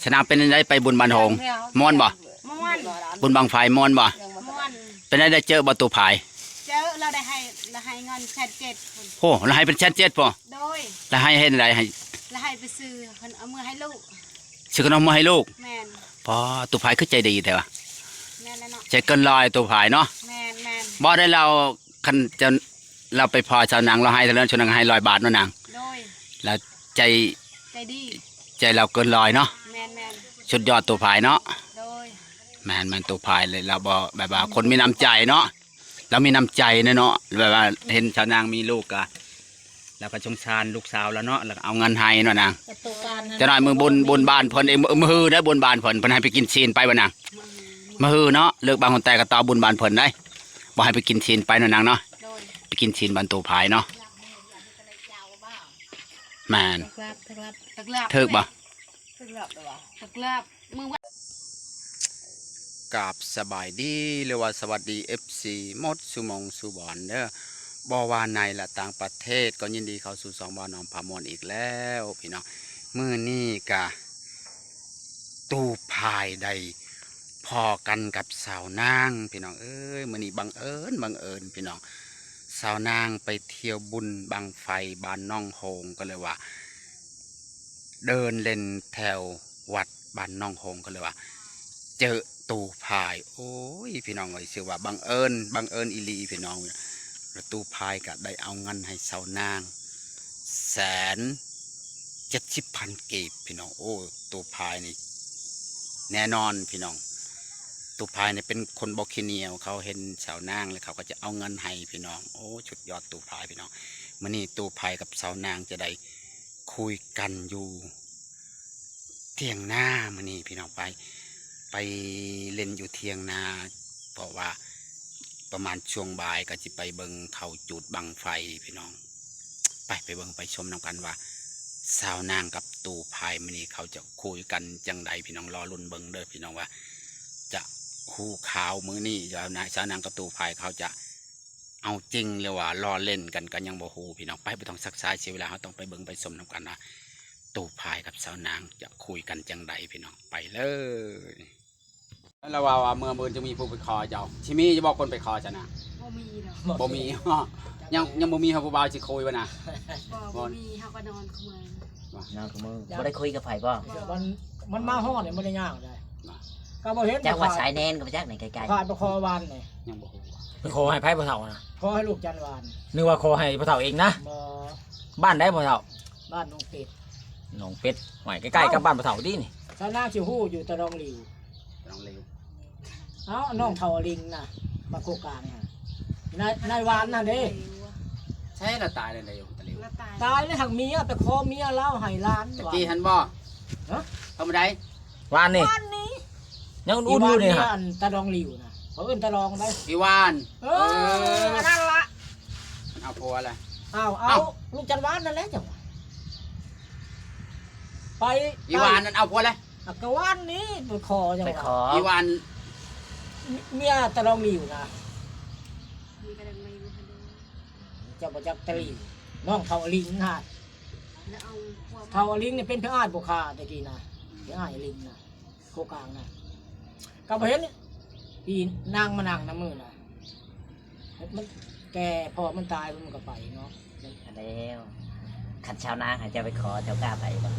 ສະນາງ ເປັນຈັ່ງໃດໄປບຸນບ້ານໂຮງ? ມ່ວນບໍ່? ມ່ວນ. ບຸນບັ້ງໄຟມ່ວນບໍ່? ມ່ວນ. ເປັນຈັ່ງໃດ ໄດ້ເຈີບໍ່ຕູ້ພາຍ? ເຈີ ລາວໄດ້ໃຫ້ ລາວໃຫ້ເງິນແສນເຈັດພຸ້ນ. ໂອ້ ລາວໃຫ້ເປັນແສນເຈັດພຸ້ນ? ໂດຍ. ລາວໃຫ້ເຮັດຈັ່ງໃດ? ໃຫ້ ລາວໃຫ້ໄປຊື້ ເພິ່ນເອົາເມືອໃຫ້ລູກ. ຊື້ຂະໜົມເມືອໃຫ້ລູກ? ແມ່ນ. ປ້າ ຕູ້ພາຍຄືໃຈດີແທ້ວະ? ແມ່ນແລ້ວເນາະ. ໃຈເກີນຮ້ອຍ ຕູ້ພາຍເນາະ. ແມ່ນໆ. ບໍ່ໄດ້ ລາວ ຄັນຈະ ລາວໄປພໍ້ສາວນາງ ລາວໃຫ້ເທົ່າໃດ? ຊາວນາງໃຫ້ຮ້ອຍບາດເນາະນາງ. ໂດຍ. ລາວໃຈ ໃຈດີ ໃຈລາວເກີນຮ້ອຍເນາະ. ແມ່ນໆ. ສຸດຍອດ ຕູ້ພາຍເນາະ. ໂດຍ. ແມ່ນໆ ຕູ້ພາຍເລີຍ ລາວບໍ່ ແບບວ່າ ອືມ ຄົນມີນ້ຳໃຈເນາະ. ລາວມີນ້ຳໃຈແນ່ເນາະ ແບບວ່າເຫັນສາວນາງມີລູກກະ ລາວກະສົງສານລູກສາວລາວເນາະ ລາວກະເອົາເງິນໃຫ້ເນາະນາງ. ຈັກໜ້ອຍມື້ບຸນ ບຸນບ້ານເພິ່ນເອງ ມື້ຮືເດີ ບຸນບ້ານເພິ່ນ ເພິ່ນໃຫ້ໄປກິນຊີ້ນ ໄປບໍ່ນາງ? ມື້ຮືເນາະ ເລີກບາງຄົນແຕ່ກະຕໍ່ບຸນບ້ານເພິ່ນໄດ໋ ບໍ່ໃຫ້ໄປກິນຊີ້ນ ໄປເນາະນາງເນາະ. ໂດຍ. ໄປກິນຊີ້ນບ້ານຕູ້ພາຍເນາະ. ແມ່ນ. ຖືກບໍ່? ກາບສະບາຍດີ ຫຼືວ່າສະຫວັດດີ ເອັຟຊີ ໝົດສູ່ໝ່ອງສູ່ບ່ອນເດີ ບໍ່ວ່າໃນ ແລະ ຕ່າງປະເທດ ກໍຍິນດີເຂົ້າສູ່ຊ່ອງບ່າວນ້ອງພາມ່ວນອີກແລ້ວພີ່ນ້ອງ. ມື້ນີ້ກະຕູ້ພາຍໄດ້ພໍ້ກັນກັບສາວນາງ ພີ່ນ້ອງເອີຍ. ມື້ນີ້ບັງເອີນ ບັງເອີນພີ່ນ້ອງ ສາວນາງໄປທ່ຽວບຸນບັ້ງໄຟບ້ານໜອງໂຮງ ກໍເລີຍວ່າ ເດີນເຫຼັ້ນແຖວວັດບ້ານໜອງໂຮງ ກໍເລີຍວ່າ ເຈີຕູ້ພາຍ. ໂອ້ຍ ພີ່ນ້ອງເອີຍ ຊື່ວ່າບັງເອີນ ບັງເອີນອີ່ຫຼີພີ່ນ້ອງ. ແລ້ວຕູ້ພາຍກະໄດ້ເອົາເງິນໃຫ້ສາວນາງ ແສນເຈັດສິບພັນກີບພີ່ນ້ອງ. ໂອ້ ຕູ້ພາຍນີ້ແນ່ນອນພີ່ນ້ອງ. ຕູ້ພາຍນີ້ເປັນຄົນບໍ່ຂີ້ໜຽວ ເຂົາເຫັນສາວນາງແລ້ວເຂົາກໍຈະເອົາເງິນໃຫ້ພີ່ນ້ອງ. ໂອ້ ສຸດຍອດຕູ້ພາຍພີ່ນ້ອງ. ມື້ນີ້ຕູ້ພາຍກັບສາວນາງຈະໄດ້ຄຸຍກັນຢູ່ ຖຽງນາມື້ນີ້ພີ່ນ້ອງ ໄປ ໄປຫຼິ້ນຢູ່ຖຽງນາ ເພາະວ່າປະມານຊ່ວງບ່າຍກໍຊິໄປເບິ່ງເຂົາຈູດບັ້ງໄຟພີ່ນ້ອງ. ໄປ ໄປເບິ່ງໄປຊົມນຳກັນວ່າ ສາວນາງກັບຕູ້ພາຍມື້ນີ້ເຂົາຈະຄຸຍກັນຈັ່ງໃດພີ່ນ້ອງ. ລໍລຸ້ນເບິ່ງເດີພີ່ນ້ອງວ່າ ຈະຮູ້ຂ່າວມື້ນີ້ ສາວນາ ສາວນາງກັບຕູ້ພາຍເຂົາຈະ ເອົາຈິງ ຫຼືວ່າລໍ້ຫຼິ້ນກັນກໍຍັງບໍ່ຮູ້ພີ່ນ້ອງ. ໄປ ບໍ່ຕ້ອງຊັກຊ້າເສຍເວລາ ເຮົາຕ້ອງໄປເບິ່ງໄປຊົມນຳກັນວ່າ ຕູ້ພາຍກັບສາວນາງຈະຄຸຍກັນຈັ່ງໃດພີ່ນ້ອງ. ໄປເລີຍ. ລາວວ່າ ວ່າເມື່ອມື້ອື່ນຈະມີຜູ້ໄປຂໍເຈົ້າ ຊິມີຢູ່ບໍ່ຄົນໄປຂໍຊະນາງ? ບໍ່ມີດອກ. ບໍ່ມີ. ຍັງ ຍັງບໍ່ມີ ເຮົາຜູ້ບ່າວຊິຄຸຍບໍ່ນະ? ບໍ່ ບໍ່ມີ ເຮົາກໍນອນຄູ່ມື້. ນອນຄູ່ມື້ ບໍ່ໄດ້ຄຸຍກັບໃຜບໍ່? ມັນ ມັນມາຮອດນີ້ບໍ່ໄດ້ຍາກໃດ. ກໍບໍ່ເຫັນ ຈັກວ່າສາຍແນນກໍບໍ່ຈັກນີ້ ໄກໆ ຂາຍປາຄໍວານນີ້. ຍັງບໍ່ຮູ້. ໄປຂໍໃຫ້ໃຜພໍ່ເຖົ້ານະ? ຂໍໃຫ້ລູກຈັນວານ. ນຶກວ່າຂໍໃຫ້ພໍ່ເຖົ້າເອງນະ. ບໍ່. ບ້ານໃດພໍ່ເຖົ້າ? ບ້ານໜອງເປັດ. ໜອງເປັດ. ຫ້ວຍ ໃກ້ໆກັບບ້ານພໍ່ເຖົ້າຕິນີ້. ສາວນາງຊິຮູ້ຢູ່ຕະດອງຫຼິວ. ຕະດອງຫຼິວ. ເອົ້າ ນ້ອງເຖົ້າອາລິງນະ ບ້ານໂຄກກາງຫັ້ນ ນາຍ ນາຍຫວານຫັ້ນເດ້. ໃສລະ ຕາຍແລ້ວໃດ ຕະຫຼິວ? ຕາຍແລ້ວ ຫັກເມຍໄປຂໍເມຍລາວໃຫ້ຫຼານ. ຕະກີ້ຫັ້ນບໍ່? ຮະ? ເອົາມາໄດ້ ວານນີ້ ວານນີ້ ຍັງອຸ່ນໆຢູ່ນີ້. ຕາດອງຫຼິວນະ ເຂົາເອີ້ນຕາດອງໄດ໋. ອີ່ຫວານ. ເອີ ເອີ ນັ້ນລະ ມັນເອົາຜົວແລ້ວ. ເອົາ ເອົາ ເອົາ ລູກຈັນຫວານນັ້ນແຫຼະ ຈັ່ງຫວາ ໄປ ອີ່ຫວານນັ້ນເອົາຜົວແລ້ວ. ອາ ກະວານນີ້ໄປຂໍຈັ່ງຫວາ ໄປຂໍ ອີ່ຫວານ ເມຍຕາດອງຫຼິວນະ. ເຈົ້າບໍ່ຈັກຕາຫຼິວ ນ້ອງເຖົ້າອາລິງຫັ້ນ. ເຖົ້າອາລິງນີ້ເປັນພະອ້າຍບໍ່ຄາແຕ່ກີ້ນະ ພະອ້າຍອາລິງນະ ໂຄກາງນະ. ກໍບໍ່ເຫັນອີ່ນາງມານັ່ງນຳມື້ນະ ມັນແກ່ ພໍ່ມັນຕາຍ ມັນກໍໄປເນາະ. ແລ້ວ ຄັນຊາວນາງໃຫ້ເຈົ້າໄປຂໍ ເຈົ້າກ້າໄປບໍ່?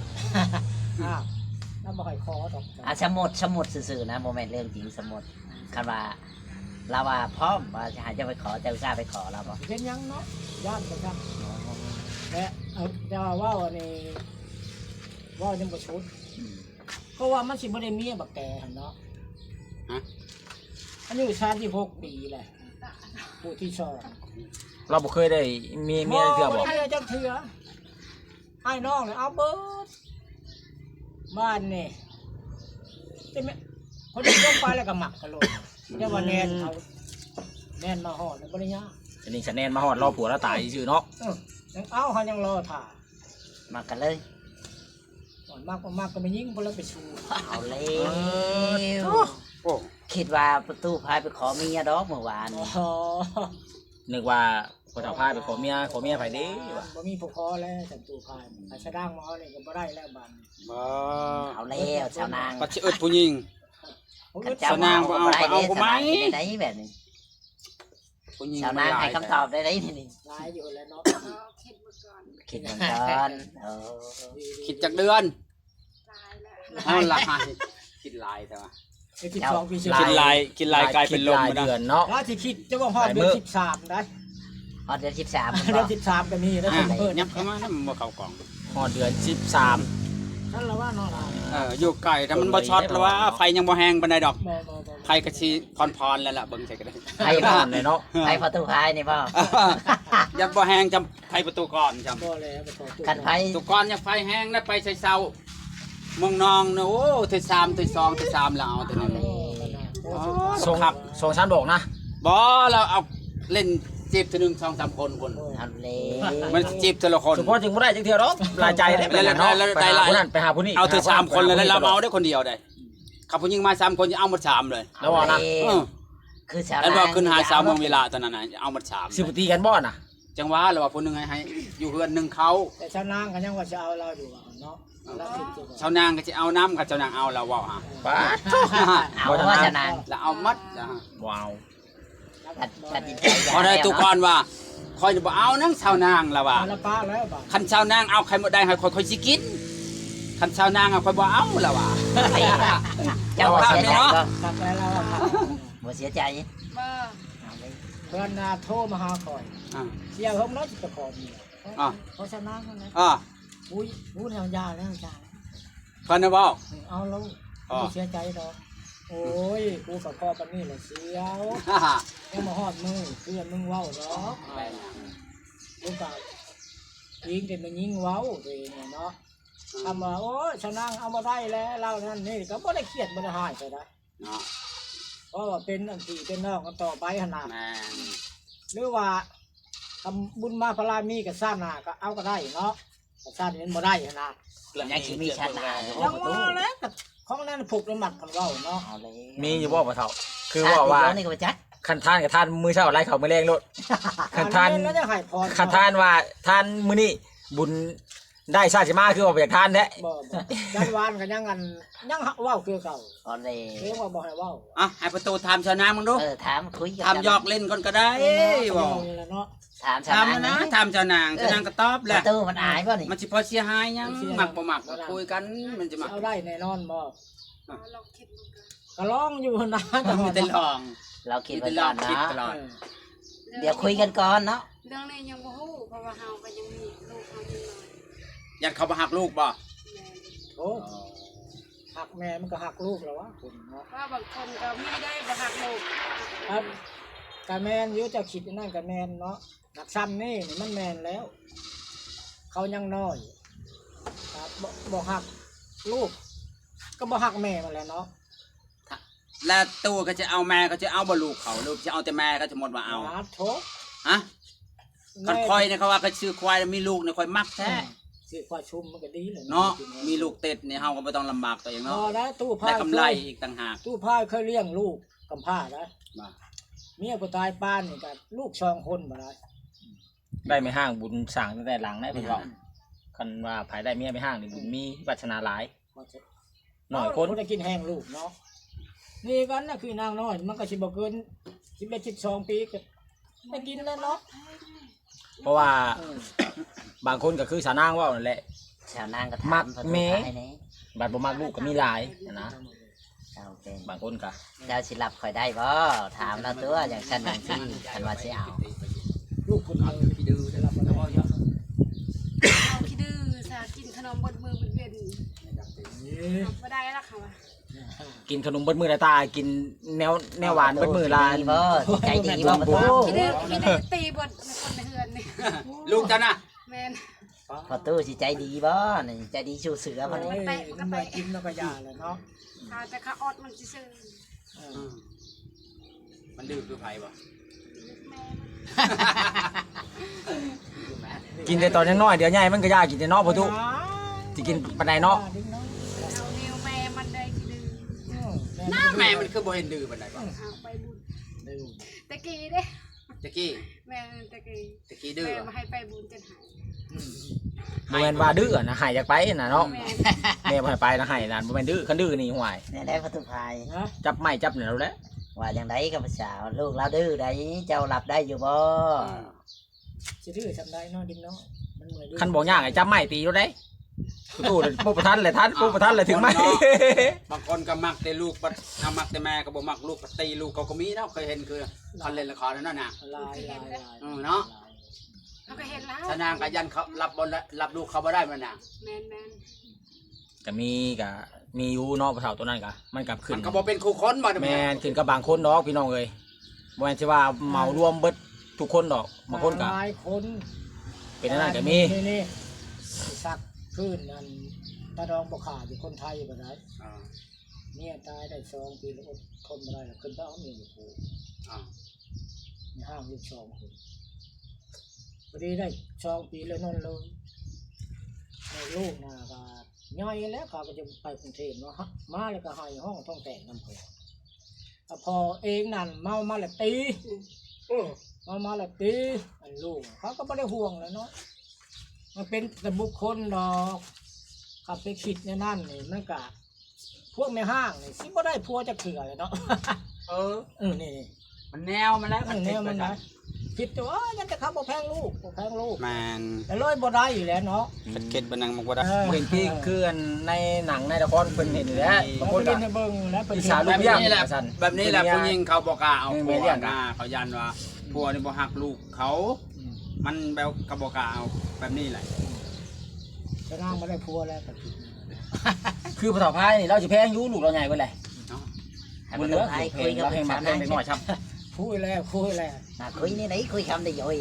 ອ້າວ ລາວບໍ່ໃຫ້ຂໍດອກ. ອ່າ ສົມມຸດ ສົມມຸດຊື່ໆນະ ບໍ່ແມ່ນເລື່ອງຈິງ ສົມມຸດ. ຄັນວ່າລາວວ່າພ້ອມ ວ່າຊິໃຫ້ເຈົ້າໄປຂໍ ເຈົ້າກ້າໄປຂໍລາວບໍ່? ເປັນຫຍັງເນາະ ຢ້ານບໍ່ຈັກ. ອໍ ແຕ່ ເອີ ແຕ່ວ່າເວົ້າອັນນີ້ ເວົ້າຍັງບໍ່ສຸດ. ອືມ ເພາະວ່າມັນຊິບໍ່ໄດ້ເມຍບັກແກຫັ້ນເນາະ. ຮະ? ອາຍຸສາມສິບຫົກປີແຫຼະ ຜູ້ທີສອງ. ລາວບໍ່ເຄີຍໄດ້ເມຍ ເມຍເທື່ອບໍ່? ບໍ່ ບໍ່ໄດ້ຈັກເທື່ອ. ອ້າຍນ້ອງນີ້ເອົາເບິດ ບ້ານນີ້ ແຕ່ແມ່ນ ຄົນທີ່ລົງໄປແລ້ວກໍມັກກັນໂລດ. ແຕ່ວ່າແນນເຂົາ ແນນມາຮອດແລ້ວບໍ່ໄດ້ຍາກ. ອັນນີ້ສະແນນມາຮອດ ລໍຜົວລາວຕາຍຊື່ເນາະ. ເອີ ຍັງເອົາ ເຮົາຍັງລໍຖ້າ ມັກກັນເລີຍ. ມັກບໍ່ມັກກໍໄປຍິງ ບໍ່ລະໄປສູ້. ເອົາແລ້ວ ໂອ້ ຄິດວ່າປະຕູພາຍໄປຂໍເມຍດອກມື້ວານນີ້. ອໍ ນຶກວ່າ ພໍ່ເຖົ້າພາຍໄປຂໍເມຍ ຂໍເມຍໃຜເດ້ວະ? ບໍ່ມີຜູ້ຂໍແລ້ວ ສັນຕູພາຍ ໄປສະດາງໝໍນີ້ກໍບໍ່ໄດ້ແລ້ວບາດນີ້. ບໍ່ ເອົາແລ້ວຊາວນາງ ກໍຊິອຶດຜູ້ຍິງ. ຜູ້ອື່ນ ຊາວນາງບໍ່ເອົາ ກໍເອົາຜູ້ໃໝ່ ເຮັດຈັ່ງໃດແບບນີ້? ຜູ້ຍິງ ຊາວນາງໃຫ້ຄຳຕອບໄດ້ໃດນີ້? ຫຼາຍຢູ່ແລ້ວເນາະ ຄິດເບິ່ງກ່ອນ ເອີ ຄິດຈັກເດືອນ? ເອົາລະ ຄິດຫຼາຍແທ້ວະ ເຈົ້າ ຄິດຫຼາຍ ຄິດຫຼາຍກາຍເປັນລົມ ເດືອນເນາະ ວ່າຊິຄິດຈະບໍ່ຮອດເດືອນສິບສາມໄດ໋ ຮອດເດືອນສິບສາມ ເດືອນສິບສາມກໍມີນະ ຍັບເຂົ້າມານຳບໍ່ເຂົ້າກ່ອງ ຮອດເດືອນສິບສາມ ຊັ້ນລະວ່າເນາະ ເອີ ຢູ່ໃກ້ ຖ້າມັນບໍ່ຊັອດລະວ່າ ໄຟຍັງບໍ່ແຮງປານໃດດອກ ໄຟກໍຊິຜ່ອນໆແລ້ວລະ ເບິ່ງໃສ່ກໍໄດ້ ໄຟຜ່ອນເນາະ ໄຟປະຕູພາຍນີ້ບໍ່? ຍັງບໍ່ແຮງຈຳ ໄຟປະຕູກ່ອນ ຈຳ ບໍ່ແລ້ວ ປະຕູ ຄັນໄຟ ປະຕູກ່ອນຍັງໄຟແຮງນະ ໄປໃສ່ເຊົ້າ ເມືອງນອງນະ ໂອ້ ເທື່ອສາມ ເທື່ອສອງ ເທື່ອສາມ ລະເອົາເທື່ອໜຶ່ງ ໂອ້ ສອງ ສອງສາມດອກນະ ບໍ່ ລະເອົາ ເຫຼັ້ນຈີບເທື່ອໜຶ່ງ ສອງສາມຄົນພຸ້ນ ເອົາແລ້ວ ມັນຈີບເທື່ອລະຄົນ ສະເພາະຈຶ່ງບໍ່ໄດ້ຈັກເທື່ອດອກ ຫຼາຍໃຈເດ້ ໄປຫາຜູ້ນັ້ນ ໄປຫາຜູ້ນີ້ ເອົາເທື່ອສາມຄົນ ລະລະເອົາເດ້ຄົນດຽວເດ້ ຄັນຜູ້ຍິງມາສາມຄົນ ຈະເອົາໝົດສາມເລີຍ ລະວ່ານະ ເອີ ຄືຊາວນາງ ອັນວ່າຂຶ້ນຫາສາວເມືອງວິລະຕອນນັ້ນນະ ເອົາໝົດສາມ ຊິບໍ່ຕີກັນບໍ່ນະ? ຈັ່ງວ່າລະວ່າຜູ້ໜຶ່ງໃຫ້ ໃຫ້ຢູ່ເຮືອນໜຶ່ງເຂົາ ແຕ່ຊາວນາງກໍຍັງວ່າຊິເອົາລາວຢູ່ເນາະ ເອີ ຊາວນາງກໍຊິເອົານຳ ຄັນຊາວນາງເອົາລະເວົ້າຫາ ປາດໂທ້ ເອົາວ່າຊາວນາງ ລະເອົາໝົດລະ ບໍ່ເອົາ ຕັດ ຕັດສິນໃຈ ພໍໄດ້ຕູ້ກ່ອນວ່າ ຂ້ອຍບໍ່ເອົານາງຊາວນາງລະວ່າ ລະປະແລ້ວບາດ ຄັນຊາວນາງເອົາໄຂ່ມົດແດງໃຫ້ຂ້ອຍ ຂ້ອຍຊິກິນ ຄັນຊາວນາງເອົາ ຂ້ອຍບໍ່ເອົາລະວ່າ ເຈົ້າບໍ່ເສຍໃຈບໍ່? ບໍ່ເສຍໃຈ ບໍ່ ເພິ່ນນະໂທມາຫາຂ້ອຍ ອາ ສຽວເຮົາເນາະ ຊິໄປຂໍເມຍ ອາ ຂໍຊາວນາງຫັ້ນແຫຼະ ອາ ອຸ້ຍ ຮູ້ແນວຢ່າແລ້ວ ຢ່າແລ້ວ ເພິ່ນນະເວົ້າ ເອົາລະ ບໍ່ເສຍໃຈດອກ ໂອ້ຍ ກູກໍພໍປານນີ້ແຫຼະສຽວ ຍັງບໍ່ຮອດມື້ເພື່ອນມຶງເວົ້າດອກ ແມ່ນ ກູກໍອີງແຕ່ແມ່ຍິງເວົ້າໂດຍເນາະ ຄຳວ່າ ໂອ້ຍ ຊາວນາງເອົາບໍ່ໄດ້ແລ້ວ ລາວນັ້ນນີ້ ກໍບໍ່ໄດ້ຄຽດບໍ່ໄດ້ຮ້າຍໃສ່ໄດ ເນາະ ເພາະວ່າເປັນອັນພີ່ເປັນນ້ອງກັນຕໍ່ໄປຫັ້ນນະ ແມ່ນ ຫຼືວ່າ ຄຳບຸນມາພາລາມີກໍຊາດໜ້າກໍເອົາກໍໄດ້ເນາະ ກໍຊາດນີ້ມັນບໍ່ໄດ້ຫັ້ນນະ ຍັງຊິມີຊາດໜ້າຢູ່ບໍ່ປະຕູ ແລ້ວກໍຂອງນັ້ນຜູກນ້ຳມັດເພິ່ນເວົ້າເນາະ ເອົາແລ້ວ ມີຢູ່ບໍ່ພໍ່ເຖົ້າ? ຄືເວົ້າວ່າ ຊາດດຽວນີ້ກໍບໍ່ຈັກ ຄັນທານກໍທານມື້ເຊົ້າ ໄລ່ເຂົ້າມື້ແລງໂລດ ຄັນທານ ຄັນທານວ່າທານມື້ນີ້ ບຸນ ໄດ້ຊາດຊິມາ ຄືວ່າບໍ່ຢາກທານແທ້ ບໍ່ ບໍ່ ຈັນວານກໍຍັງອັນ ຍັງເວົ້າຄືເກົ່າ ຕອນແລ ເພງວ່າບໍ່ໃຫ້ເວົ້າ ອ່ະ ໃຫ້ປະຕູຖາມຊາວນາງເບິ່ງດູ ເອີ ຖາມຄຸຍກັນ ຖາມຫຍອກຫຼິ້ນກ່ອນກໍໄດ້ ເອີ ເວົ້າ ຖາມຊາວນາງ ຖາມນະ ຖາມຊາວນາງ ເອີ ຊາວນາງກໍຕອບແຫຼະ ປະຕູມັນອາຍບໍ່ນີ້ ມັນຊິພໍເສຍຫາຍຫຍັງ ມັກບໍ່ມັກກໍຄຸຍກັນ ມັນຊິມັກ ເອົາໄດ້ແນ່ນອນບໍ່? ລອງຄິດເບິ່ງກ່ອນ ກໍລອງຢູ່ນະ ມີແຕ່ລອງ ລອງຄິດເບິ່ງກ່ອນເນາະ ເອີ ດຽວຄຸຍກັນກ່ອນເນາະ ເລື່ອງນີ້ຍັງບໍ່ຮູ້ ເພາະວ່າເຮົາກໍຍັງມີລູກເຮົາຍັງນ້ອຍ ຢ້ານເຂົາບໍ່ຮັກລູກບໍ່? ແມ່ນ ໂອ້ ອໍ ຮັກແມ່ມັນກໍຮັກລູກແລ້ວວະ ຄົນເນາະ ວ່າບາງຄົນກໍມີໄດ້ບໍ່ຮັກລູກ ອັນ ກໍແມ່ນຢູ່ ເຈົ້າຄິດອັນນັ້ນກໍແມ່ນເນາະ ຫຼັກຊ້ຳນີ້ ນີ້ມັນແມ່ນແລ້ວ ເຂົາຍັງນ້ອຍ ກໍບໍ່ ບໍ່ຮັກລູກ ກໍບໍ່ຮັກແມ່ມັນແຫຼະເນາະ ແລ້ວຕູ້ກໍຈະເອົາແມ່ ກໍຈະເອົາບໍ່ລູກເຂົາ ຫຼືຈະເອົາແຕ່ແມ່ ກໍສະໝຸດວ່າເອົາ ປາດໂທ້ ຮະ ຄັນຂ້ອຍນີ້ ເຂົາວ່າຂ້ອຍຊື້ຄວາຍ ມີລູກນີ້ ຂ້ອຍມັກແທ້ ອືມ ຊື້ຄວາຍຊຸມມັນກໍດີແຫຼະ ເນາະ ມີລູກຕິດນີ້ ເຮົາກໍບໍ່ຕ້ອງລຳບາກຕົວເອງເນາະ ບໍ່ໄດ້ ຕູ້ພາຍ ໄດ້ກຳໄລອີກຕ່າງຫາກ ຕູ້ພາຍເຄີຍລ້ຽງລູກກຳພ້າໄດ໋ ວ່າ ເມຍຜູ້ຕາຍປານນີ້ກໍລູກສອງຄົນບໍ່ໄດ້ ໄດ້ແມ່ຮ້າງບຸນສ້າງຕັ້ງແຕ່ຫຼັງໃດ໋ ເພິ່ນເວົ້າ ແມ່ນ ຄັນວ່າໃຜໄດ້ເມຍແມ່ຮ້າງນີ້ບຸນມີວາດສະໜາຫຼາຍ ນ້ອຍຄົນ ບໍ່ໄດ້ກິນແຮງລູກເນາະ ນີ້ກັນນະ ຄືນາງນ້ອຍ ມັນກໍຊິບໍ່ເກີນສິບເອັດ ສິບສອງປີ ກໍໄດ້ກິນແລ້ວເນາະ ເພາະວ່າ ເອີ ບາງຄົນກໍຄືສາວນາງເວົ້ານັ້ນແຫຼະ ສາວນາງກໍຖາມ ມັກແມ່ ປະຕູພາຍນີ້ ບັດບໍ່ມັກລູກກໍມີຫຼາຍຫັ້ນນະ ເຈົ້າເປັນ ບາງຄົນກໍ ເຈົ້າຊິຮັບຂ້ອຍໄດ້ບໍ່? ຖາມລາວຕົວະ ຈັ່ງຊັ້ນຈັ່ງຊີ້ ຄັນວ່າຊິເອົາ ລູກຄົນເຮົາຂີ້ດື້ ໄດ້ຮັບບໍ່ໄດ້ ເຮົາຂີ້ດື້ຊະ ກິນຂະໜົມເບິດມື້ເບິດເວັນ ເອີ ຮັບບໍ່ໄດ້ລະເຂົາວ່າ ກິນຂະໜົມເບິດມື້ລະຕາ ກິນແນວ ແນວຫວານເບິດມື້ລະ ບໍ່ ໃຈດີບໍ່? ໂອ້ ຂີ້ດື້ ຂີ້ດື້ຕີເບິດໃນຄົນໃນເຮືອນນີ້ ລູກເຈົ້ານະ ແມ່ນ ພໍ່ຕູ້ຊິໃຈດີບໍ່ນີ້ ໃຈດີສູ້ເສືອບໍ່ນີ້ ໂອ້ຍ ມັນໄປ ມັນໄປກິນແລ້ວກໍຢ່າແຫຼະເນາະ ຖ້າແຕ່ຂາອອດມັນຊື່ໆ ເອີ ມັນດື້ຄືໃຜບໍ່? ແມ່ມັນ ກິນແຕ່ຕອນຍັງນ້ອຍ ດຽວໃຫຍ່ມັນກໍຢາກກິນແຕ່ເນາະ ພໍ່ຕູ້ ຊິກິນປານໃດເນາະ ເອົາແນວແມ່ມັນໄດ້ຂີ້ດື້ ໜ້າແມ່ມັນຄືບໍ່ເຫັນດື້ປານໃດບໍ່? ເອົາໄປບຸນ ແຕ່ກີ້ເດ້ ຕະກີ້ ແມ່ນ ແຕ່ກີ້ ຕະກີ້ດື້ ແມ່ບໍ່ໃຫ້ໄປບຸນຈົນໄຫ້ ອືມ ບໍ່ແມ່ນວ່າດື້ນະ ໃຫ້ຢາກໄປນະເນາະ ແມ່ນ ແມ່ບໍ່ໃຫ້ໄປນະ ໃຫ້ນັ້ນ ບໍ່ແມ່ນດື້ ຄັນດື້ນີ້ ຫ້ວຍ ແນວໃດປະຕູພາຍ ຈັບໄມ້ຈັບແນວແຫຼະ ວ່າຈັ່ງໃດກັບພະສາວ ລູກລາວດື້ໃດ ເຈົ້າຮັບໄດ້ຢູ່ບໍ່? ອືມ ຊິດື້ສ່ຳໃດເນາະ ເດັກນ້ອຍ ມັນເມື່ອຍດື້ ຄັນບໍ່ຍາກໃຫ້ຈັບໄມ້ຕີໂລດເດ້ ໂອ້ ປຸບບໍ່ທັນແຫຼະ ທັນປຸບບໍ່ທັນແຫຼະ ຖືກໄມ້ ບາງຄົນກໍມັກແຕ່ລູກ ບັດ ເອົາ ມັກແຕ່ແມ່ກໍບໍ່ມັກລູກ ກໍຕີລູກ ເຂົາກໍມີເນາະ ເຄີຍເຫັນ ຄືຄັນເຫຼັ້ນລະຄອນນັ້ນນະ ຫຼາຍ ເອີ ເນາະ ເຮົາກໍເຫັນແລ້ວ ຊະນາງກໍຢ້ານເຂົາ ຮັບບໍ່ໄດ້ ຮັບລູກເຂົາບໍ່ໄດ້ແມ່ນນະ ແມ່ນໆ ກໍມີ ກໍມີຢູ່ເນາະ ຜູ້ເຖົ້າໂຕນັ້ນກໍ ມັນກໍຂຶ້ນ ມັນກໍບໍ່ເປັນຄູ່ຄົນ ບໍ່ ແມ່ນ ຂຶ້ນກັບບາງຄົນດອກ ພີ່ນ້ອງເອີຍ ບໍ່ແມ່ນຊິວ່າເໝົາລວມເບິດທຸກຄົນດອກ ບາງຄົນກໍ ຫຼາຍຄົນ ເປັນອັນນັ້ນກໍມີ ນີ້ ນີ້ ສັກພື້ນອັນຕາດອງບໍ່ຂາດຢູ່ຄົນໄທບໍ່ໄດ້ ອ່າ ເມຍຕາຍໄດ້ສອງປີແລ້ວ ອົດທົນບໍ່ໄດ້ແລ້ວ ຂຶ້ນໄປເອົາເມຍຢູ່ພູ້ ອ່າ ໃນຫ້າງລູກສອງຄົນ ພໍດີໄດ້ສອງປີແລ້ວນອນເລີຍ ແລ້ວລູກນະກໍໃຫຍ່ແລ້ວ ເຂົາກໍຈະໄປກຸງເທບເນາະ ມາແລ້ວກໍໄຫ້ຮ້ອງທ້ອງແຕກນຳເຂົາ ກໍພໍ່ເອງນັ້ນເມົາມາແລ້ວຕີ ເອີ ເມົາມາແລ້ວຕີ ອັນລູກເຂົາກໍບໍ່ໄດ້ຫ່ວງແລ້ວເນາະ ມັນເປັນແຕ່ບຸກຄົນດອກ ຄັນໄປຄິດແນວນັ້ນນີ້ ມັນກະ ພວກແມ່ຮ້າງນີ້ຊິບໍ່ໄດ້ຜົວຈັກເທື່ອເນາະ ເອີ ເອີ ນີ້ ມັນແນວມັນແຫຼະ ເອີ ມັນແນວມັນນະ ຄິດແຕ່ວ່າ ເອີ ຍັງແຕ່ເຂົາບໍ່ແພງລູກ ບໍ່ແພງລູກ ແມ່ນ ກໍເລີຍບໍ່ໄດ້ຢູ່ແລ້ວເນາະ ເຮັດ ເຮັດບໍ່ນັ່ງມັນບໍ່ໄດ້ ເອີ ບໍ່ເຫັນຄື ຄືອັນໃນໜັງໃນລະຄອນເພິ່ນເຫັນນີ້ແຫຼະ ບາງຄົນກໍ ເອົາໄປຫຼິ້ນໃຫ້ເບິ່ງແລ້ວ ເພິ່ນ ອິດສາລູກລ້ຽງ ແບບນີ້ແຫຼະ ວ່າຊັ້ນ ແບບນີ້ແຫຼະ ຜູ້ຍິງເຂົາບໍ່ກ້າເອົາຜົວນະ ເຂົາຢ້ານວ່າຜົວນີ້ບໍ່ຮັກລູກເຂົາ ອືມ ມັນແບບ ເຂົາບໍ່ກ້າເອົາ ແບບນີ້ແຫຼະ ຊະນາງບໍ່ໄດ້ຜົວແລ້ວກໍ ຄືພໍ່ເຖົ້າພາຍນີ້ ລາວຊິແພງຢູ່ ລູກລາວໃຫຍ່ເບິດແຫຼະ ເນາະ ໃຫ້ພໍ່ເຖົ້າພາຍຄຸຍກັບ ລາວແຮງມັກແພງເດັກນ້ອຍຊ້ຳ ຄຸຍແລ້ວ ຄຸຍແລ້ວ ມາຄຸຍນີ້ໄດ໋ ຄຸຍຄຳໄດ້ໂອ້ຍ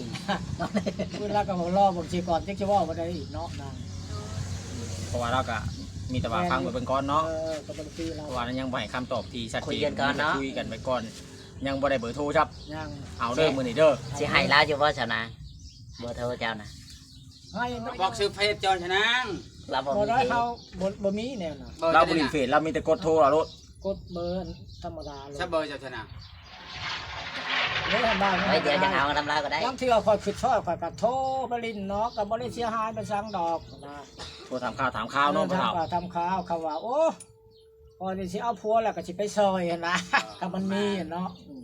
ຄຸຍແລ້ວກໍລໍເບິ່ງຊິກ່ອນ ຈັກຊິເວົ້າບໍ່ໄດ້ອີກເນາະນາງ ເພາະວ່າລາວກໍມີແຕ່ວ່າຟັງໄປເບິ່ງກ່ອນເນາະ ເອີ ກໍບໍ່ໄດ້ຕີລາວ ເພາະວ່າຍັງບໍ່ໃຫ້ຄຳຕອບທີ່ຊັດເຈນ ຄຸຍກັນກ່ອນເນາະ ຄຸຍກັນໄປກ່ອນ ຍັງບໍ່ໄດ້ເບີໂທຊ້ຳ ຍັງ ເອົາເດີມື້ນີ້ເດີ ຊິໃຫ້ລາວຢູ່ບໍ່ຊາວນາງ ເບີໂທເຈົ້ານະ ໃຫ້ ບອກຊື່ເຟສເຈົ້າຊະນາງ ລາວບໍ່ມີເຟສ ບໍ່ໄດ້ ເຮົາບໍ່ ບໍ່ມີແນວນະ ລາວບໍ່ຫຼິ້ນເຟສ ລາວມີແຕ່ກົດໂທລາວໂລດ ກົດເບີທຳມະດາໂລດ ໃຊ້ເບີເຈົ້າຊະນາງ ເດີ ເອີ ດຽວຈະເອົານຳລາວກໍໄດ້ ລາງເທື່ອຂ້ອຍຄິດຊອດ ຂ້ອຍກໍໂທໄປຫຼິ້ນເນາະ ກໍບໍ່ໄດ້ເສຍຫາຍໄປສັງດອກນະ ໂທຖາມຂ່າວຖາມຄາວເນາະ ເອີ ຖາມຂ່າວຖາມຄາວ ຄຳວ່າ ໂອ້ ຂ້ອຍນີ້ຊິເອົາຜົວແລ້ວກໍຊິໄປຊ່ອຍຫັ້ນນະ ເອີ ຖ້າມັນມີເນາະ ອືມ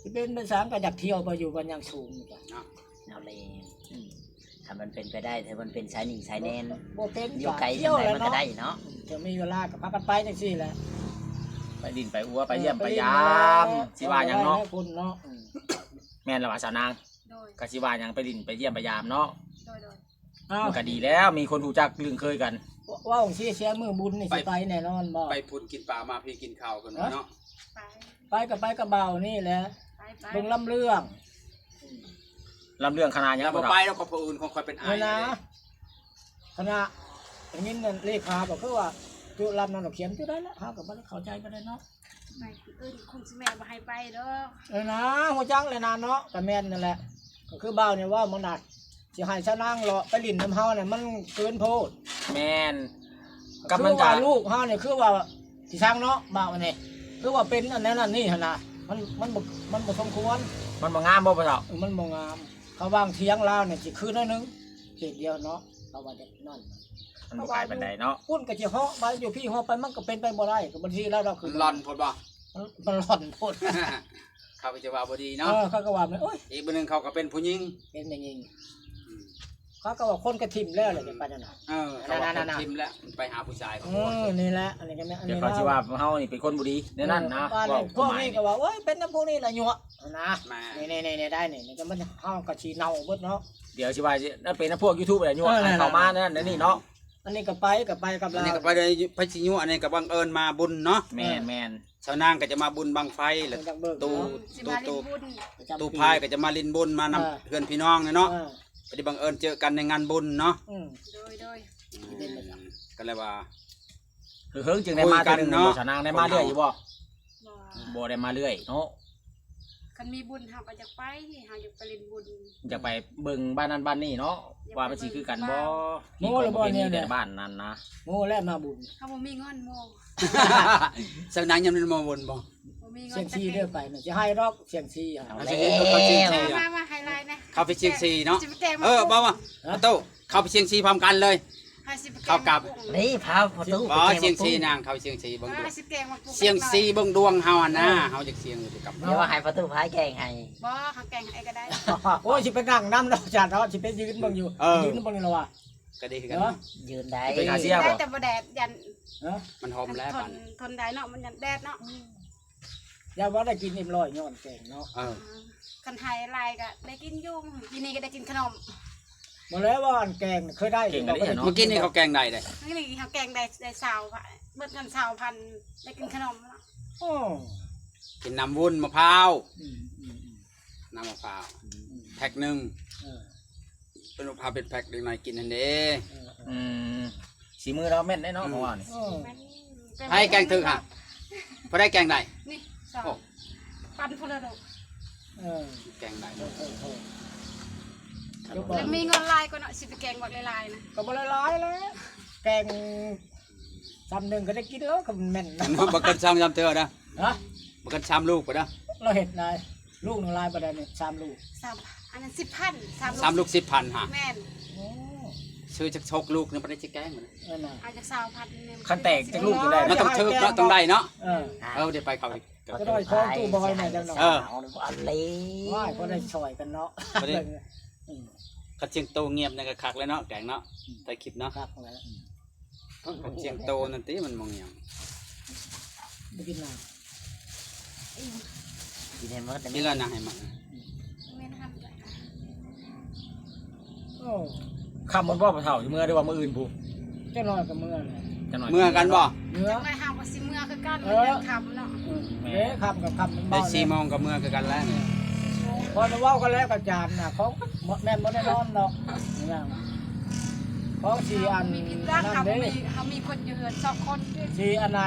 ຊິເປັນໄປສາງກໍຢາກທ່ຽວໄປຢູ່ບ້ານຍາງສູງນີ້ກໍເນາະ ເອົາແລ້ວ ອືມ ຖ້າມັນເປັນໄປໄດ້ ຖ້າມັນເປັນສາຍໜິ້ງສາຍແໜ້ນ ບໍ່ເປັນ ຢູ່ໄກສ່ຳໃດມັນກໍໄດ້ເນາະ ເອີ ຖ້າມີເວລາກໍພາກັນໄປຈັ່ງຊີ້ແຫຼະ ໄປຫຼິ້ນໄປຫົວ ໄປຢ້ຽມໄປຢາມ ເອີ ຊິວ່າຫຍັງເນາະ ເອີ ເນາະ ອືມ ແມ່ນລະວ່າສາວນາງ ໂດຍ ກໍຊິວ່າຫຍັງ ໄປຫຼິ້ນໄປຢ້ຽມໄປຢາມເນາະ ໂດຍໆ ອ້າວ ມັນກໍດີແລ້ວ ມີຄົນຮູ້ຈັກລຶ້ງເຄີຍກັນ ເວົ້າ ເວົ້າຊີ້ ເສຍມື້ບຸນນີ້ ໄປ ຊິໄປແນ່ນອນບໍ່? ໄປພຸ້ນກິນປາມາພີ້ກິນເຂົ້າກັນເນາະ ໄປ ໄປກໍໄປກັບບ່າວນີ້ແຫຼະ ໄປໆ ເບິ່ງລຳເລື່ອງ ລຳເລື່ອງຄະນະຫຍັງ ແລ້ວບໍ່ໄປດອກ ກໍຜູ້ອື່ນຂອງຂ້ອຍເປັນອ້າຍນະ ຄະນະ ໄດ້ຍິນນັ້ນ ເລຂາບອກຄືວ່າຈຸລຳນັ້ນ ຂຽນຈຸໄດ້ລະ ເຮົາກໍບໍ່ໄດ້ເຂົ້າໃຈປານໃດເນາະ ໄປ ເອີ້ນຄົນຊິແມ່ບໍ່ໃຫ້ໄປດອກ ເອີນະ ຮູ້ຈັກແລ້ວນະເນາະ ກໍແມ່ນນັ້ນແຫຼະ ກໍຄືບ່າວນີ້ເວົ້າມື້ນັ້ນ ຊິໃຫ້ຊານາງເລາະໄປຫຼິ້ນນຳເຮົານະ ມັນເກີນໂພດ ແມ່ນ ກໍ ກໍມັນ ຄືວ່າລູກເຮົານີ້ ຄືວ່າຊິຊັງເນາະ ບ່າວນີ້ ຄືວ່າເປັນອັນນັ້ນອັນນີ້ຫັ້ນນະ ມັນ ມັນບໍ່ ມັນບໍ່ສົມຄວນ ມັນບໍ່ງາມບໍ່ພໍ່ເຖົ້າ? ເອີ ມັນບໍ່ງາມ ເຂົາວ່າງຖຽງລາວນີ້ຊິຄືນໜ້ອຍໜຶ່ງ ເຂດດຽວເນາະ ເຂົາວ່າແບບນັ້ນ ມັນບໍ່ໄກປານໃດເນາະ ພຸ້ນກໍຊິເຫາະໄປ ຢູ່ພີ້ເຫາະໄປ ມັນກໍເປັນໄປບໍ່ໄດ້ ກໍບັນຊີລາວ ລາວຄື ມັນຫຼອນໂພດບໍ່? ມັນ ມັນຫຼອນໂພດ ເຂົາກໍຈະວ່າບໍ່ດີເນາະ ເອີ ເຂົາກໍວ່າ ໂອ້ຍ ອີກມື້ໜຶ່ງເຂົາກໍເປັນຜູ້ຍິງ ເປັນແມ່ຍິງ ອືມ ເຂົາກໍວ່າຄົນກໍຖິ້ມແລ້ວແຫຼະ ອືມ ຈັ່ງປານນັ້ນນະ ເອີ ເຂົາວ່າຄົນຖິ້ມແລ້ວ ໄປຫາຜູ້ຊາຍເຂົາ ເອີ ນີ້ແຫຼະ ອັນນີ້ກໍແມ່ນ ອັນນີ້ ດຽວເຂົາຊິວ່າເຮົານີ້ເປັນຄົນບໍ່ດີ ແນວນັ້ນນະ ເອີ ເວົ້າ ພວກນີ້ກໍວ່າ ໂອ້ຍ ເປັນນຳພວກນີ້ລະຍົວະຫັ້ນນະ ແມ່ນ ນີ້ໆໆ ໄດ້ນີ້ ນີ້ກໍມັນ ເຮົາກໍຊິເນົ່າເບິດເນາະ ດຽວຊິວ່າຊິເປັນນຳພວກຢູທູບແຫຼະ ຍົວະ ເອີ ໃຫ້ເຂົ້າມານັ້ນນີ້ເນາະ ອັນນີ້ກໍໄປ ກໍໄປກັບລາວ ອັນນີ້ກໍໄປໂດຍ ໄປຊິຍົວະ ອັນນີ້ກໍບັງເອີນມາບຸນເນາະ ແມ່ນໆ ຊາວນາງກໍຈະມາບຸນບັ້ງໄຟ ແລ້ວຕູ້ ຕູ້ ຕູ້ ຕູ້ພາຍກໍຈະມາຫຼິ້ນບຸນ ມານຳ ເອີ ເພື່ອນພີ່ນ້ອງເນາະ ເອີ ກໍໄດ້ບັງເອີນເຈີກັນໃນງານບຸນເນາະ ອືມ ໂດຍໆ ອືມ ກໍເລີຍວ່າ ເຫິງໆ ຈຶ່ງໄດ້ມາເທື່ອໜຶ່ງເນາະ ຊາວນາງ ໄດ້ມາເລື້ອຍຢູ່ບໍ່? ບໍ່ ບໍ່ໄດ້ມາເລື້ອຍເນາະ ຄັນມີບຸນເຮົາກໍຢາກໄປ ເຮົາຢາກໄປຫຼິ້ນບຸນ ຢາກໄປເບິ່ງບ້ານນັ້ນບ້ານນີ້ເນາະ ຢາກໄປ ວ່າມັນຊິຄືກັນບໍ່ ໂມແລ້ວບໍ່ ມີແຕ່ບ້ານນັ້ນນະ ໂມແລ້ວມາບຸນ ເຮົາບໍ່ມີເງິນໂມ ຊາວນາງຍັງບໍ່ມາບຸນບໍ່? ບໍ່ ມີເງິນ ສ່ຽງຊີເດີ ໄປນະ ຊິໃຫ້ດອກ ສ່ຽງຊີ ເອົາແລ້ວ ເອົາແລ້ວ ເຂົ້າໄປສ່ຽງຊີເນາະ ຊິໄປແກງ ເອີ ບໍ່ວ່າ ຮະ ປະຕູ ເຂົ້າໄປສ່ຽງຊີພ້ອມກັນເລີຍ ໃຫ້ຊິໄປແກງ ເຂົ້າກັບ ນີ້ພາປະຕູ ບໍ່ ໄປແກງ ສ່ຽງຊີນາງ ເຂົ້າໄປສ່ຽງຊີເບິ່ງດວງ ເອີ ໃຫ້ຊິແກງໝາກປຸ້ງ ສ່ຽງຊີເບິ່ງດວງເຮົາຫັ້ນນະ ເຮົາຢາກສ່ຽງຢູ່ກັບ ດຽວວ່າໃຫ້ປະຕູພາແກງໃຫ້ ບໍ່ ເຮົາແກງໃຫ້ກໍໄດ້ ໂອ້ຍ ຊິໄປນັ່ງນຳເນາະ ຈານເນາະ ຊິໄປຢືນເບິ່ງຢູ່ ເອີ ຢືນເບິ່ງນີ້ລະວ່າ ກໍດີຄືກັນ ເອີ ເນາະ ຢືນໄດ້ ໄປຫາເສຍ ໄດ້ ບໍ່ ແຕ່ບໍ່ແດດ ຢ້ານ ຮະ ມັນຫົອມແລ້ວ ມັນທົນ ບາດນີ້ ທົນໄດ້ເນາະ ມັນຢ້ານແດດເນາະ ຢ້ານວ່າໄດ້ກິນເອັມຮ້ອຍຍ້ອນແກງເນາະ ເອີ ຄັນໃຫ້ຫຼາຍກໍໄດ້ກິນຢູ່ ປີນີ້ກໍໄດ້ກິນຂະໜົມ ບໍ່ແລ້ວວ່າອັນແກງເຄີຍໄດ້ ເກັ່ງອີ່ຫຼີເນາະ ມື້ກີ້ນີ້ເຂົາແກງໄດ້ເດ້ ມື້ກີ້ນີ້ເຮົາແກງໄດ້ ໄດ້ຊາວ ເບິດເງິນຊາວພັນ ໄດ້ກິນຂະໜົມເນາະ ໂອ້ ກິນນ້ຳວຸ້ນມະພ້າວ ອືມໆໆ ນ້ຳມະພ້າວ ອືມໆ ແພັກໜຶ່ງ ເອີ ເພິ່ນວ່າພາເປັນແພັກເດັກນ້ອຍກິນຫັ້ນເດ້ ເອີໆ ອືມ ສີມືລາວແມ່ນເດ້ເນາະ ອືມ ເພາະວ່ານີ້ ເອີ ໃຜແກງຖືກຫະ ຜູ້ໃດແກງໄດ້ ນີ້ສອງ ໂອ້ ປັນຜູ້ລະດອກ ເອີ ແກງໄດ້ ເອີໆໆ ແລ້ວມີເງິນຫຼາຍກວ່າເນາະ ຊິໄປແກງບັກຫຼາຍໆນະ ກໍບໍ່ຫຼາຍໆແຫຼະ ແກງຊາມໜຶ່ງກໍໄດ້ກິນແລ້ວ ກໍແມ່ນ ບໍ່ເກີນສອງສາມເທື່ອເດີ ຮະ ບໍ່ເກີນສາມລູກພຸ້ນເດີ ລາວເຮັດໄດ້ ລູກໜຶ່ງຫຼາຍປານໃດນີ້ ສາມລູກ ສາມ ອັນນັ້ນສິບພັນ ສາມລູກ ສາມລູກສິບພັນຫະ ແມ່ນ ໂອ້ ຊື້ຈັກຫົກລູກໜຶ່ງ ປານໃດຊິແກງມັນ ເອີນະ ເອົາຈັກຊາວພັນໜຶ່ງ ຄັນແຕກຈັກລູກຈັ່ງໃດ ມັນຕ້ອງຖືກເນາະ ຕ້ອງໄດ້ເນາະ ເອີ ເອີ ດຽວໄປເຂົາ ຈະໄດ້ຂອງຕູ້ບອຍແດ່ຈັກໜ່ອຍ ເອີ ເອົາເລີຍ ວ້າຍ ພໍໄດ້ຊ່ອຍກັນເນາະ ພໍໄດ້ ອືມ ຄັນສຽງໂຕງຽບນີ້ກໍຄັກແລ້ວເນາະ ແກງເນາະ ອືມ ໃຕ້ຄລິບເນາະ ຄັກແລ້ວ ອືມ ສຽງໂຕນັ້ນຕິ ມັນບໍ່ງຽບ ບໍ່ກິນນ້ຳ ກິນໃຫ້ໝົດ ກິນແລ້ວນະໃຫ້ໝົດ ແມ່ນຫັ້ນແຫຼະ ໂອ້ ຄ່ຳໝົດບໍ່ພໍ່ເຖົ້າ ຊິເມືອ ຫຼືວ່າມື້ອື່ນພຸ້ນ ຈັກໜ້ອຍກໍເມືອແຫຼະ ຈັກໜ້ອຍ ເມືອກັນບໍ່ ເມືອ ຈັກໜ້ອຍເຮົາກໍຊິເມືອຄືກັນ ເອີ ມັນຍັງຄ່ຳເນາະ ອືມ ແມ່ນ ເດ້ ຄ່ຳກໍຄ່ຳ ໄດ້ສີ່ໂມງກໍເມືອຄືກັນແລ້ວ ພໍໄດ້ເວົ້າກັນແລ້ວກັບຈານນະ ຂອງ ແມ່ນບໍ່ໄດ້ນອນດອກ ຂອງຊິອັນ ມີຜິດພລາດ ນັ້ນເດ້ ເຮົາມີ ເຮົາມີຄົນຢູ່ເຮືອນສອງຄົນ ຊິອັນນະ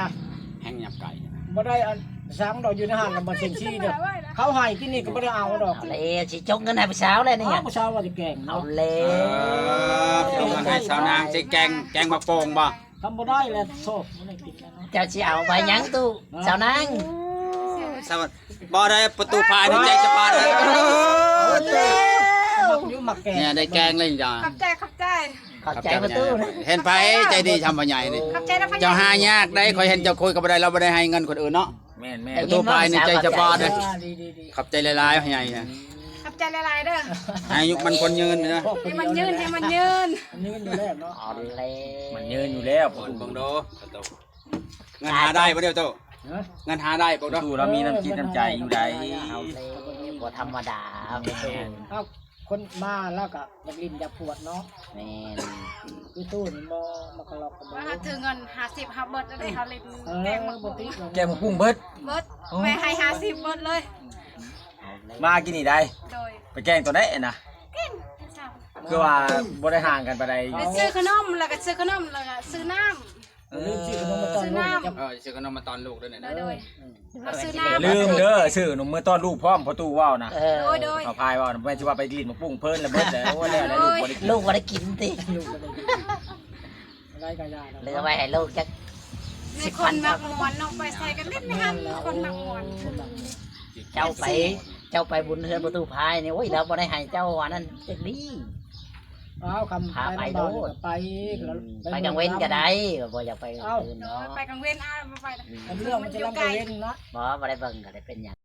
ແຮງຫຍັບໄກ່ ບໍ່ໄດ້ອັນສັງດອກ ຢູ່ໃນຮ້ານລະບໍ່ເຊັງຊີເດີ ເຂົາໃຫ້ກິນນີ້ກໍບໍ່ໄດ້ເອົາດອກ ເອົາແລ້ວ ຊິຈົກເງິນໃຫ້ຜູ້ສາວແລ້ວນີ້ ອ້າວ ຜູ້ສາວວ່າຊິແກງເນາະ ເອົາແລ້ວ ເອີ ຈົກເງິນໃຫ້ສາວນາງ ຊິແກງ ແກງໝາກໂປ່ງບໍ່ ທຳບໍ່ໄດ້ແລ້ວ ໂທ້ ບໍ່ໄດ້ກິນແລ້ວເນາະ ເຈົ້າຊິເອົາໃບຫຍັງຕູ້ ສາວນາງ ສາວ ບໍ່ໄດ້ ປະຕູພາຍໃນໃຈຈະປາດເລີຍ ເອົາແລ້ວ ມັກຢູ່ມັກແກງ ນີ້ໄດ້ແກງເລີຍຈ້າ ຂອບໃຈ ຂອບໃຈ ຂອບໃຈປະຕູ ເຫັນໃຜໃຈດີຊ່ຳພໍ່ໃຫຍ່ນີ້ ຂອບໃຈນະພໍ່ໃຫຍ່ ເຈົ້າຫາຍາກໄດ໋ ຂ້ອຍເຫັນເຈົ້າຄຸຍກັບຜູ້ໃດ ລາວບໍ່ໄດ້ໃຫ້ເງິນຄົນອື່ນເນາະ ແມ່ນໆ ປະຕູພາຍໃນໃຈຈະປາດເດ້ ຂອບໃຈຫຼາຍໆ ພໍ່ໃຫຍ່ ຂອບໃຈຫຼາຍໆເດີ ໃຫ້ອາຍຸໝັ້ນຂວັນຍືນເດີ ໃຫ້ມັນຍືນ ໃຫ້ມັນຍືນ ມັນຍືນຢູ່ແລ້ວເນາະ ເອົາແລ້ວ ມັນຍືນຢູ່ແລ້ວ ເບິ່ງເດີ ເງິນຫາໄດ້ບໍ່ເດີໂຕ ຮະ ເງິນຫາໄດ້ບໍ່ເດີ ຕູ້ລາວມີນ້ຳຈິດນ້ຳໃຈຢູ່ໃດ ເອົາແລ້ວ ບໍ່ທຳມະດາ ແມ່ນ ເອົາ ຄົນມາລາວກໍຢາກຫຼິ້ນຢາກປວດເນາະ ແມ່ນ ຄືຕູ້ນີ້ບໍ່ ມັນກໍລັອກກັນບໍ່ ວ່າເຮົາຖືເງິນຫ້າສິບ ເຮົາເບິດແລ້ວເດ້ ເຮົາຫຼິ້ນ ເອີ ແກງໝາກປຸ້ງ ແກງໝາກປຸ້ງເບິດ ເບິດ ແມ່ໃຫ້ຫ້າສິບ ເບິດເລີຍ ມາກິນນີ້ໄດ້ ໂດຍ ໄປແກງຕົວໃດນະ ແກງ ຄືວ່າບໍ່ໄດ້ຫ່າງກັນປານໃດ ໄປຊື້ຂະໜົມ ແລ້ວກໍຊື້ຂະໜົມ ແລ້ວກໍຊື້ນ້ຳ ເອີ ຊື້ຂະໜົມມາຕ້ອນລູກ ເອີ ຊື້ຂະໜົມມາຕ້ອນລູກເດີ ໂດຍ ເອີ ເອົາຊື້ນ້ຳ ຢ່າລືມເດີ ຊື້ຂະໜົມເມືອຕ້ອນລູກພ້ອມ ພໍ່ຕູ້ເວົ້ານະ ເອີ ໂດຍໆ ເອົາພາຍເວົ້ານະ ແມ່ນຊິວ່າໄປຫຼິ້ນໝາກປຸ້ງເພີນລະເບິດແລ້ວ ໂອ້ຍ ແລ້ວລູກບໍ່ໄດ້ກິນຕິ ລູກບໍ່ໄດ້ກິນ ໄດ້ກໍຢ່າ ເຫຼືອໄວ້ໃຫ້ລູກຈັກ ມີຄົນມັກມ່ວນເນາະ ໄປໃສກໍຫຼິ້ນໃນຫັ້ນ ຄົນມັກມ່ວນ ເຈົ້າໄປ ເຈົ້າໄປບຸນເຮືອນປະຕູພາຍນີ້ ໂອ້ຍ ລາວບໍ່ໄດ້ໃຫ້ເຈົ້າອັນນັ້ນຈັກດີ ອ້າວ ຄຳພາໄປໂລດ ໄປ ອືມ ໄປກາງເວັນກໍໄດ້ ບໍ່ຢາກໄປກາງຄືນເນາະ ເອີ ໄປກາງເວັນ ອ້າວ ບໍ່ໄປ ອືມ ເລື່ອງມັນຈະລຳກາງເວັນເນາະ ບໍ່ ບໍ່ໄດ້ເບິ່ງກໍໄດ້ເປັນຫຍັງ